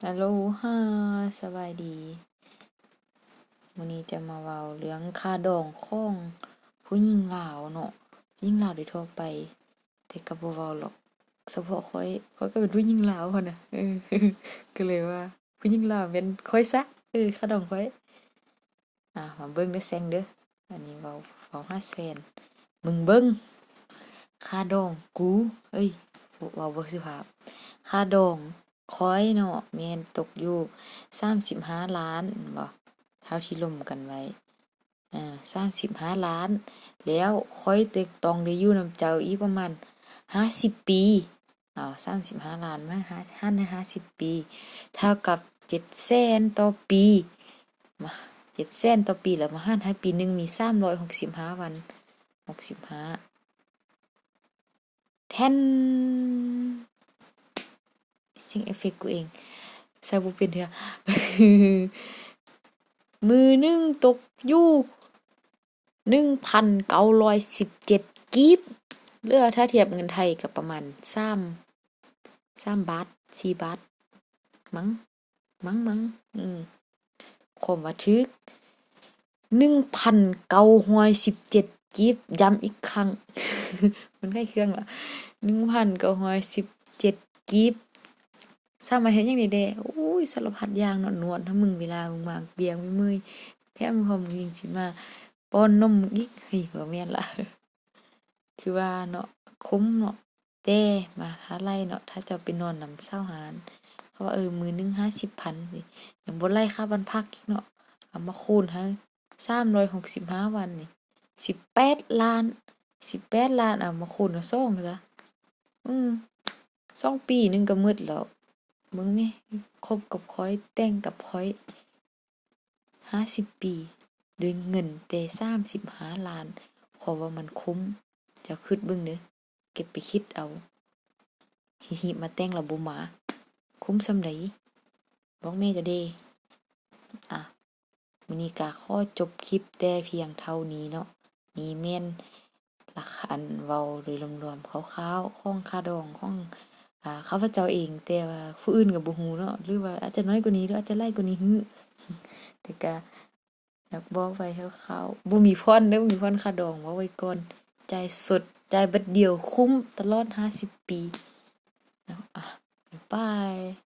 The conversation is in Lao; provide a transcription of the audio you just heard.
ອາໂລຮາ ສະບາຍດີ. ມື້ນີ້ຈະມາເວົ້າເລື່ອງຄ່າດອງຂອງຜູ້ຍິງລາວເນາະ, ຜູ້ຍິງລາວໂດຍທົ່ວໄປ, ແຕ່ກໍບໍ່ເວົ້າຫຼອກ ສະເພາະຂ້ອຍ, ຂ້ອຍກໍເປັນຜູ້ຍິງລາວຫັ້ນນະ. ເອີ ກໍເລີຍວ່າຜູ້ຍິງລາວແມ່ນຂ້ອຍຊະ, ເອີ ຄ່າດອງຂ້ອຍ. ອາ ມາເບິ່ງເດີແຊງເດີ, ອັນນີ້ເວົ້າ ເວົ້າຫາແຊງ. ມຶງເບິ່ງ ຄ່າດອງກູ ເອີຍ ເວົ້າບໍ່ສຸພາບ. ຄ່າດອງຂ້ອຍເນາະ ແມ່ນຕົກຢູ່ສາມສິບຫ້າລ້ານ ແມ່ນບໍ່? ເທົ່າທີ່ລົມກັນໄວ້ ເອີ ສາມສິບຫ້າລ້ານ, ແລ້ວຂ້ອຍຕ້ອງໄດ້ຢູ່ນຳເຈົ້າອີກປະມານຫ້າສິບປີ. ເອົາສາມສິບຫ້າລ້ານມາຫາ ຫານໃຫ້ຫ້າສິບປີ ເທົ່າກັບເຈັດແສນຕໍ່ປີ. ມາ ເຈັດແສນຕໍ່ປີ ແລ້ວມາຫານໃຫ້ປີໜຶ່ງມີສາມຮ້ອຍຫົກສິບຫ້າວັນ ຫົກສິບຫ້າ ແທ່ນ ເສຽງເອຟເຟັກກູເອງ ໃສ່ບໍ່ເປັນເທື່ອ. ມື້ໜຶ່ງຕົກຢູ່ ໜຶ່ງພັນເກົ້າຮ້ອຍສິບເຈັດກີບ ຫຼືວ່າຖ້າທຽບເງິນໄທກໍປະມານສາມ ສາມບາດ ສີ່ບາດ ມັງ ມັງ ມັງ ອືມ ຄວາມວ່າຖືກ ໜຶ່ງພັນເກົ້າຮ້ອຍສິບເຈັດກີບ. ຢ້ຳອີກຄັ້ງ ມັນຄ້າຍເຄື່ອງວ່າ ໜຶ່ງພັນເກົ້າຮ້ອຍສິບເຈັດກີບ. ສາມາດເຮັດຫຍັງໄດ້ແດ່? ໂອ້ຍ ສາລະພັດຢ່າງເນາະ, ນວດໃຫ້ມຶງເວລາມຶງມາ, ບຽງໃຫ້ເມື່ອຍ, ແຖມພໍມຶງຍັງຊິມາປ້ອນນົມອີກ. ເຮີ້ຍ ບໍ່ແມ່ນລະ. ຄືວ່າເນາະ ຄຸ້ມເນາະ, ແຕ່ມາຖ້າໄລ່ເນາະ, ຖ້າເຈົ້າໄປນອນນຳສາວຮ້ານ ເຂົາວ່າ ເອີ ມື້ໜຶ່ງຫ້າສິບພັນ ນີ້ ຍັງບໍ່ໄລ່ຄ່າບ້ານພັກອີກເນາະ, ເອົາມາຄູນໃຫ້ສາມຮ້ອຍຫົກສິບຫ້າວັນ ນີ້ ສິບແປດລ້ານ ສິບແປດລ້ານ ເອົາມາຄູນເອົາສອງຊະ. ອືມ ສອງປີໜຶ່ງກໍໝົດແລ້ວ. ເບິ່ງແມ ຄົບກັບຂ້ອຍ ແຕ່ງກັບຂ້ອຍ ຫ້າສິບປີ ດ້ວຍເງິນແຕ່ສາມສິບຫ້າລ້ານ ຂ້ອຍວ່າມັນຄຸ້ມ. ເຈົ້າຄິດເບິ່ງເດີ, ເກັບໄປຄິດເອົາ, ຊິຮີບມາແຕ່ງລະບໍ່ມາ, ຄຸ້ມສ່ຳໃດ? ບອກແມ່ເຈົ້າເດ້. ອາ ມື້ນີ້ກະຂໍຈົບຄລິບແຕ່ພຽງເທົ່ານີ້ເນາະ. ນີ້ແມ່ນລະຄະ ອັນເວົ້າໂດຍລວມໆ ຄ່າວໆ ຂອງຄ່າດອງຂອງ ອາ ຂ້າພະເຈົ້າເອງ, ແຕ່ວ່າຜູ້ອື່ນກໍບໍ່ຮູ້ເນາະ ຫຼືວ່າອາດຈະນ້ອຍກວ່ານີ້ ຫຼືອາດຈະຫຼາຍກວ່ານີ້ ຮູ້ ແຕ່ກະຢາກບອກໄວ້ຄ່າວໆ. ບໍ່ມີຜ່ອນເດີ, ບໍ່ມີຜ່ອນຄ່າດອງ, ເວົ້າໄວ້ກ່ອນ. ຈ່າຍສົດ, ຈ່າຍບາດດຽວ, ຄຸ້ມຕະຫຼອດຫ້າສິບປີເນາະ. ອາ ບາຍບາຍ.